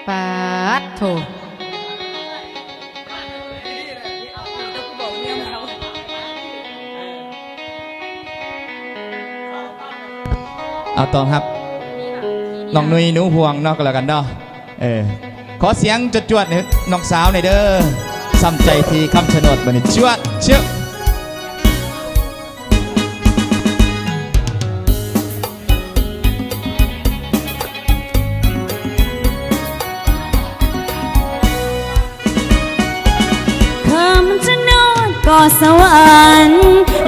ປາດໂທ ເອົາຕ້ອນຮັບນ້ອງນຸ້ຍ ໜູພວງເນາະ ກໍແລ້ວກັນເນາະ. ເອີ ຂໍສຽງຈວດໆໃຫ້ນ້ອງສາວໜ່ອຍເດີ. ຊ້ຳໃຈທີ່ຄຳຊະໂນດ ບັດນີ້ ຈວດ ຊຶບ. ຄຳຊະໂນດກໍສະຫວັນ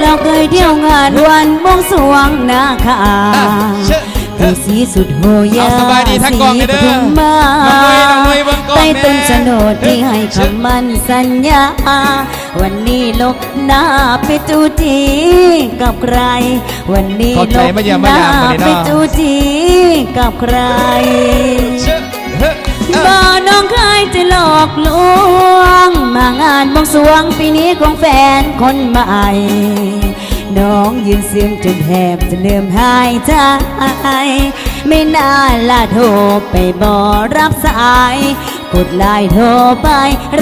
ລາວເຄີຍທ່ຽວງານວັນບວງສວງນາຄາ ອ່ະ ເຊີນ ທີ່ສີສຸດໂຫຢາ ເອົາ ສະບາຍດີທາງກ້ອງເດີ ສີປະທຸມມາ ນ້ອງນຸ້ຍ ນ້ອງນຸ້ຍເບິ່ງກ້ອງແດ່ ໃຕ້ຕົ້ນຊະໂນດທີ່ໃຫ້ຄຳໝັ້ນສັນຍາ ວັນນີ້ຫຼົບໜ້າໄປຕູຈີກັບໃຄ ວັນນີ້ຫຼົບໜ້າໄປຕູຈີກັບໃຄ ເອີ ບໍ່ນ້ອງເຄີຍຈະຫຼອກລວງ ມາງານບວງສວງປີນີ້ຂອງແຟນຄົນໃໝ່ ນ້ອງຢືນຊຶມຈົນແທບຈະເລີ່ມຫາຍໃຈ ແມ່ນາລະໂທໄປບໍ່ຮັບສາຍ ກົດໄລໂທໄປ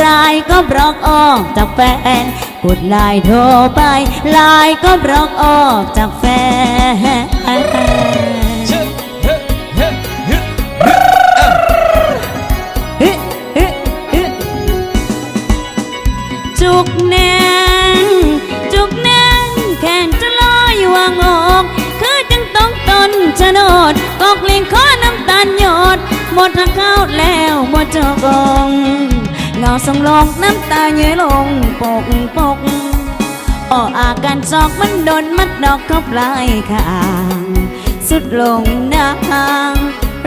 ລາຍກໍບລັອກອອກຈາກແຟນ ກົດໄລໂທໄປ ລາຍກໍບລັອກອອກຈາກແຟນ ເອີ ເອີ ເອີ ເອີ ຈຸກແໜ້ນ ຈຸກແໜ້ນ ແຂນຈະລອຍຫວ່າງອອກ ຄືຈັ່ງຕົກຕົ້ນຊະໂນດ ກອກລິງຂໍນ້ຳຕານຫຍດ ໝົດຮັກເຂົາແລ້ວໝົດເຈົ້າຂອງ ເງົາສອງລອກນ້ຳຕາເຍີລົງປົກປົກ ອອກອາການຊອກມັນດົນມັດດອກເຂົ້າປາຍຂ້າງ ສຸດລົງນາງ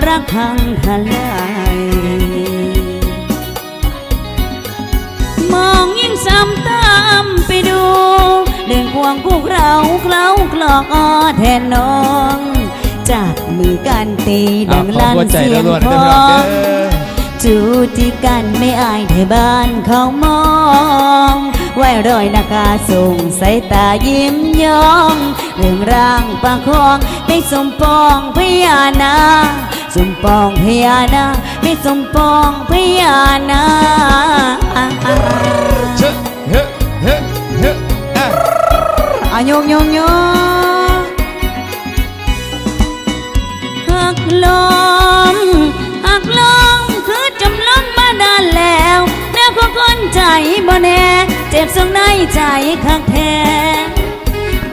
ລັກພັງທະລາຍ ມອງຍິ່ງຊ້ຳຕາມໄປດູ ເລື່ອງກວາງຄູ່ເຄົ້າເຄົ້າກລອກແທນນ້ອງ ຈັບມືກັນຕີດັງ ອ່າ ລັ່ນສຽງ ຂໍຫົວໃຈລັວໆ ເດີພີ່ນ້ອງເດີ ຈູຈີກັນແມ່ອ້າຍໄທບ້ານເຂົາມອງ ໄວ້ລອຍໜ້າກາສົ່ງສາຍຕາຍິ້ມຍ້ອງ ເລື່ອງຮ່າງປາກຂອງແມ່ສົມປອງພະຍານາກ ສົມປອງພະຍານາກ ແມ່ສົມປອງພະຍານາກ ເຊ ເຮ ເຮ ເຮ ອາ ອາ ໂຍກ ໂຍກ ໂຍກ ຮັກລົມ ຮັກລົມ ຄືຈຳລົມບາດານແລ້ວ ແນວຂອງຄົນໃຈບໍ່ແນ່ ເຈັບຊ່ວງໃນໃຈຄັກແທ້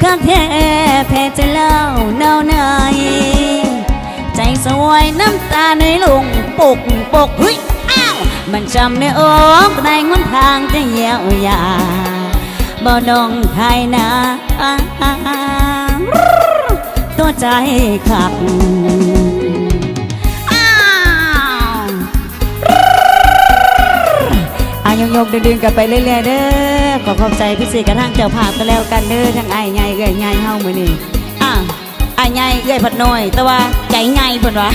ຄັກແທ້ ແພ້ໃຈລາວໜາວໃນ ໃຈສະຫວາຍນ້ຳຕາໄຫຼລົງປົກປົກ ຫຶຍ ອ້າວ ມັນຈຳໄດ້ອອກໃນຫົນທາງທີ່ຍາວຢາ ບໍ່ນ້ອງໄທນາ ຕົວໃຈຄັກ ອ້າວ ອາ ຍົກໆດຶງໆກັນໄປເລື້ອຍໆເດີ ຂໍຂອບໃຈພິເສດກັບທາງເຈົ້າພາບກໍແລ້ວກັນເດີ ທັງອ້າຍໃຫຍ່ເອື້ອຍໃຫຍ່ເຮົາມື້ນີ້ ອາ ອ້າຍໃຫຍ່ເອື້ອຍພັດນ້ອຍ ແຕ່ວ່າໃຈໃຫຍ່ເພິ່ນວ່າ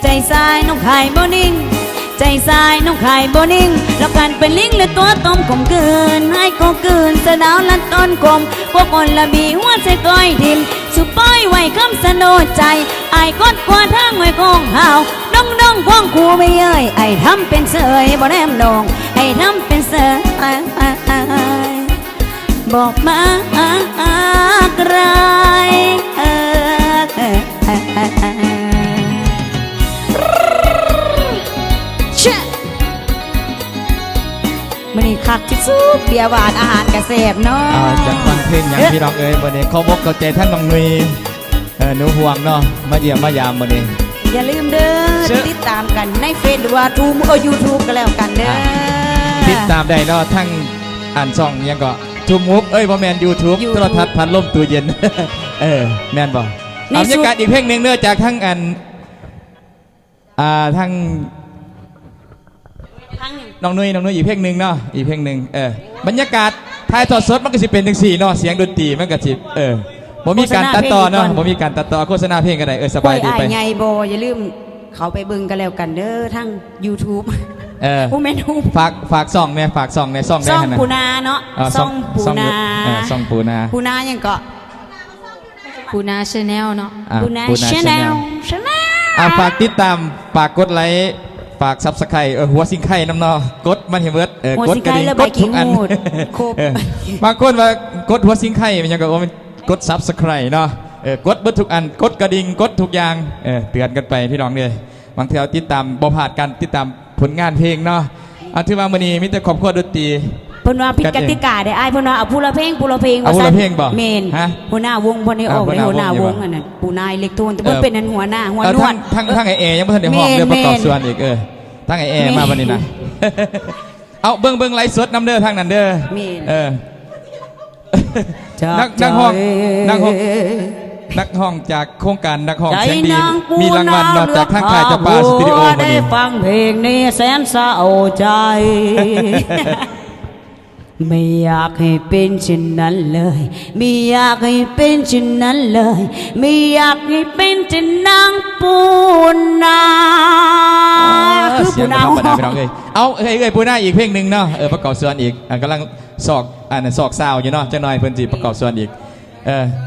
ໃຈຊາຍນ້ອງຂາຍບໍ່ນິ່ງ ໃຈຊາຍນ້ອງຂາຍບໍ່ນິ່ງ ລາວກັນເປັນລິງ ແລະຕົວຕົມຂົ່ມຂືນ ໃຫ້ກໍກືນສະໜາວລັດຕົ້ນກົມ ພວກຄົນລະບີຫົວໃສ່ກ້ອຍຖິ້ມ ສຸປ່ອຍໄວ້ຄຳສະໂນດໃຈ ອ້າຍກົດກວ່າທາງຫ້ວຍຂອງເຮົາ ດົງໆຂອງຄູແມ່ເອີຍ ອ້າຍທຳເປັນເສີຍ ບໍ່ແນມນ້ອງ ອ້າຍທຳເປັນເສີຍ ບອກມາກຣາຍ ເອີ ເອີ ເອີ ເອີ ເອີ ເອີ ເອີ ເອີ ເອີ ເອີ ເອີ ເອີ ມື້ນີ້ຄັກທີ່ສຸດ ເບຍຫວານອາຫານກະແຊບເນາະ ອ່າ ຢາກຟັງເພງຫຍັງ ເອີ ພີ່ນ້ອງເອີຍ ບັດນີ້ຂອບອົກຂອບໃຈທັງນ້ອງນຸ້ຍ ເອີ ໜູພວງເນາະ ມາຢ້ຽມມາຢາມມື້ນີ້ ຢ່າລືມເດີ ເຊີນ ຕິດຕາມກັນໃນເຟສ ຫຼືວ່າທູມ ເອີ ຢູທູບກໍແລ້ວກັນເດີ ອ່າ ຕິດຕາມໄດ້ເນາະ ທັງ ອັນ ຊ່ອງຫຍັງເກາະ ທູມມຸກ ເອີຍ ບໍ່ແມ່ນ ຢູທູບ ຢູທູບ ໂທລະທັດ ພັດລົມ ຕູ້ເຢັນ ເອີ ແມ່ນບໍ່? ເອົາ ບັນຍາກາດອີກເພງໜຶ່ງເດີ ຈາກທາງ ອັນ ອ່າ ທາງ ທາງ ນ້ອງນຸ້ຍ ນ້ອງນຸ້ຍ ອີກເພງໜຶ່ງເນາະ ອີກເພງໜຶ່ງ ເອີ ບັນຍາກາດຖ່າຍທອດສົດມັນກໍຊິເປັນຈັ່ງຊີ້ເນາະ ສຽງດົນຕີມັນກໍຊິ ເອີ ບໍ່ມີການຕັດຕໍ່ເນາະ ໂຄສະນາເພງກ່ອນ ບໍ່ມີການຕັດຕໍ່ ໂຄສະນາເພງກໍໄດ້ ເອີ ສະບາຍດີໄປ ອ້າຍໃຫຍ່ບໍ່ ຢ່າລືມເຂົ້າໄປເບິ່ງກໍແລ້ວກັນເດີທາງຢູທູບ ເອີ ບໍ່ແມ່ນ ຝາກ ຝາກຊ່ອງແດ່ ຝາກຊ່ອງແດ່ ຊ່ອງໃດຫັ້ນນະ ຊ່ອງປູນາເນາະ ອ່າ ຊ່ອງ ຊ່ອງປູນາ ເອີ ຊ່ອງປູນາ ປູນາຫຍັງເກາະ? ປູນາ Channel ເນາະ ອ່າ ປູນາ Channel ອ່າ ຝາກຕິດຕາມ ຝາກກົດໄລ ຝາກ Subscribe ເອີ ຫົວສິງໄຄນຳເນາະ ກົດມັນໃຫ້ເບິດ ເອີ ກົດກະດິ່ງ ກົດທຸກອັນ ເອີ ບາງຄົນວ່າກົດຫົວສິງໄຄ ມັນຫຍັງກໍ ໂອ້ ມັນກົດ Subscribe ເນາະ ເອີ ກົດເບິດທຸກອັນ ກົດກະດິ່ງ ກົດທຸກຢ່າງ ເອີ ເຕືອນກັນໄປພີ່ນ້ອງເດີ ບາງເທື່ອຕິດຕາມ ບໍ່ພາດການຕິດຕາມ ຜົນງານເພງເນາະ ເອົາ ຖືວ່າມື້ນີ້ມີແຕ່ຄອບຄົວດົນຕີ ເພິ່ນວ່າຜິດກະຕິກາເດ້ອ້າຍ ເພິ່ນວ່າເອົາຜູ້ລະເພງ ຜູ້ລະເພງ ເອົາຜູ້ລະເພງບໍ່ ແມ່ນ ຮະ ຫົວໜ້າວົງບໍ່ໄດ້ອອກເດ້ ຫົວໜ້າວົງອັນນັ້ນ ປູນາເອເລັກໂທນ ແຕ່ເພິ່ນເປັນອັນຫົວໜ້າ ຫົວນວດ ທັງ ທັງອ້າຍແອຍັງບໍ່ທັນໄດ້ຮ້ອງເດີ ປະກອບສ່ວນອີກ ເອີ ທັງອ້າຍແອມາບັດນີ້ນະ ເອົາ ເບິ່ງ ເບິ່ງໄລຟ໌ສົດນຳເດີ ທາງນັ້ນເດີ ເອີ ນັກ ນັກຮ້ອງ ນັກຮ້ອງ ນັກຮ້ອງຈາກໂຄງການນັກຮ້ອງສຽງດີ ມີລາງວັນເນາະ ຈາກທາງຄ້າຍເຈົ້າປ່າສະຕູດິໂອມື້ນີ້ ໄດ້ຟັງເພງນີ້ແສນເສົ້າໃຈ ໄມ່ຢາກໃຫ້ເປັນເຊັ່ນນັ້ນເລີຍ ໄມ່ຢາກໃຫ້ເປັນເຊັ່ນນັ້ນເລີຍ ໄມ່ຢາກໃຫ້ເປັນເຊັ່ນນາງປູນາ ຄືປູນາ ເອົາ ເອື້ອຍ ເອື້ອຍປູນາອີກເພງໜຶ່ງເນາະ ເອີ ປະກອບສ່ວນອີກ ກຳລັງ ຊອກ ອັນ ຊອກຊາວຢູ່ເນາະ ຈັກໜ່ອຍເພິ່ນຊິປະກອບສ່ວນອີກ ເອີ